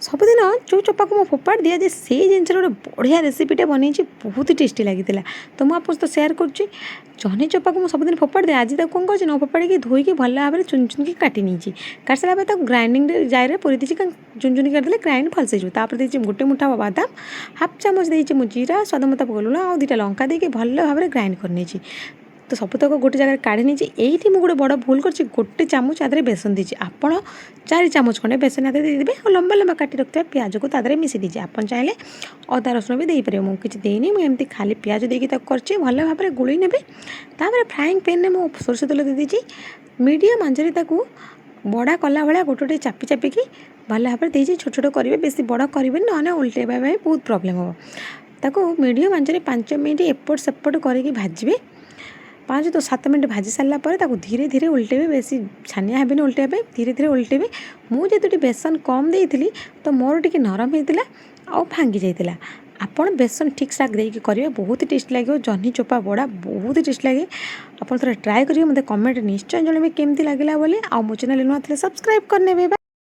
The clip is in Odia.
ସବୁଦିନ ଯେଉଁ ଚୋପାକୁ ମୁଁ ଫୋପାଡ଼ି ଦିଏ, ଆଜି ସେଇ ଜିନିଷର ଗୋଟେ ବଢ଼ିଆ ରେସିପିଟା ବନେଇଛି। ବହୁତ ଟେଷ୍ଟି ଲାଗିଥିଲା, ତ ମୁଁ ଆପଣଙ୍କ ସହିତ ସେୟାର କରୁଛି। ଜହ୍ନି ଚୋପାକୁ ମୁଁ ସବୁଦିନ ଫୋପାଡ଼ି ଦିଏ। ଆଜି ତାକୁ କ'ଣ କରିଛି, ନ ଫୋପାଡ଼ିକି ଧୋଇକି ଭଲ ଭାବରେ ଚୁନ ଚୁନିକି କାଟି ନେଇଛି। କାଟି ସାରିଲା ପରେ ତାକୁ ଗ୍ରାଇଣ୍ଡିଙ୍ଗରେ ଜାରରେ ପୁରେଇ ଦେଇଛି, କାରଣ ଚୁନ ଚୁନି କାଟିଦେଲେ ଗ୍ରାଇଣ୍ଡ ଭଲସେ ହେଇଯିବ। ତାପରେ ଦେଇଛି ଗୋଟେ ମୁଠା ବାଦାମ, ହାଫ୍ ଚାମଚ ଦେଇଛି ମୁଁ ଜିରା, ସ୍ୱାଦ ମୁତାବକ ଲୁଣ ଆଉ 2ଟା ଲଙ୍କା ଦେଇକି ଭଲ ଭାବରେ ଗ୍ରାଇଣ୍ଡ କରିନେଇଛି। ତ ସବୁତକ ଗୋଟେ ଜାଗାରେ କାଢ଼ି ନେଇଛି। ଏଇଠି ମୁଁ ଗୋଟେ ବଡ଼ ଭୁଲ କରିଛି। ଗୋଟେ ଚାମଚ ଆ ଦେହରେ ବେସନ ଦେଇଛି। ଆପଣ 4 ଚାମଚ ଖଣ୍ଡେ ବେସନ ଆ ଦେହରେ ଦେଇଦେବେ। ଆଉ ଲମ୍ବା ଲମ୍ବା କାଟି ରଖିଥିବା ପିଆଜକୁ ତା ଦେହରେ ମିଶାଇ ଦେଇଛି। ଆପଣ ଚାହିଁଲେ ଅଦା ରସୁଣ ବି ଦେଇପାରିବେ। ମୁଁ କିଛି ଦେଇନି, ମୁଁ ଏମିତି ଖାଲି ପିଆଜ ଦେଇକି ତାକୁ କରିଛି। ଭଲ ଭାବରେ ଗୋଳେଇ ନେବେ। ତାପରେ ଫ୍ରାଇଂ ପ୍ୟାନ୍ରେ ମୁଁ ସୋରିଷ ତେଲ ଦେଇଦେଇଛି। ମିଡ଼ିୟମ୍ ଆଞ୍ଚରେ ତାକୁ ବଡ଼ା କଲା ଭଳିଆ ଗୋଟେ ଗୋଟେ ଚାପି ଚାପିକି ଭଲ ଭାବରେ ଦେଇଛି। ଛୋଟ ଛୋଟ କରିବେ, ବେଶୀ ବଡ଼ କରିବେନି, ନହେଲେ ଓଲଟେଇବା ପାଇଁ ବହୁତ ପ୍ରୋବ୍ଲେମ୍ ହେବ। ତାକୁ ମିଡ଼ିୟମ୍ ଆଞ୍ଚରେ 5 ମିନିଟ୍ ଏପଟ ସେପଟ କରିକି ଭାଜିବେ। 5 ତ 7 ମିନିଟ୍ ଭାଜି ସାରିଲା ପରେ ତାକୁ ଧୀରେ ଧୀରେ ଓଲଟେଇବେ। ବେଶୀ ଛାନିଆ ହେବେନି ଓଲଟେଇବା ପାଇଁ, ଧୀରେ ଧୀରେ ଓଲଟେଇବେ। ମୁଁ ଯେହେତୁ ଟିକେ ବେସନ କମ୍ ଦେଇଥିଲି, ତ ମୋର ଟିକେ ନରମ ହେଇଥିଲା ଆଉ ଭାଙ୍ଗି ଯାଇଥିଲା। ଆପଣ ବେସନ ଠିକ୍ ଠାକ୍ ଦେଇକି କରିବେ, ବହୁତ ଟେଷ୍ଟ ଲାଗିବ। ଜହ୍ନି ଚୋପା ବଡ଼ା ବହୁତ ଟେଷ୍ଟ ଲାଗେ। ଆପଣ ଥରେ ଟ୍ରାଏ କରିବେ, ମୋତେ କମେଣ୍ଟ ନିଶ୍ଚୟ ଜଣାଇବେ କେମିତି ଲାଗିଲା ବୋଲି। ଆଉ ମୋ ଚ୍ୟାନେଲ୍ ନୂଆ ଥିଲେ ସବସ୍କ୍ରାଇବ୍ କରିନେବେ।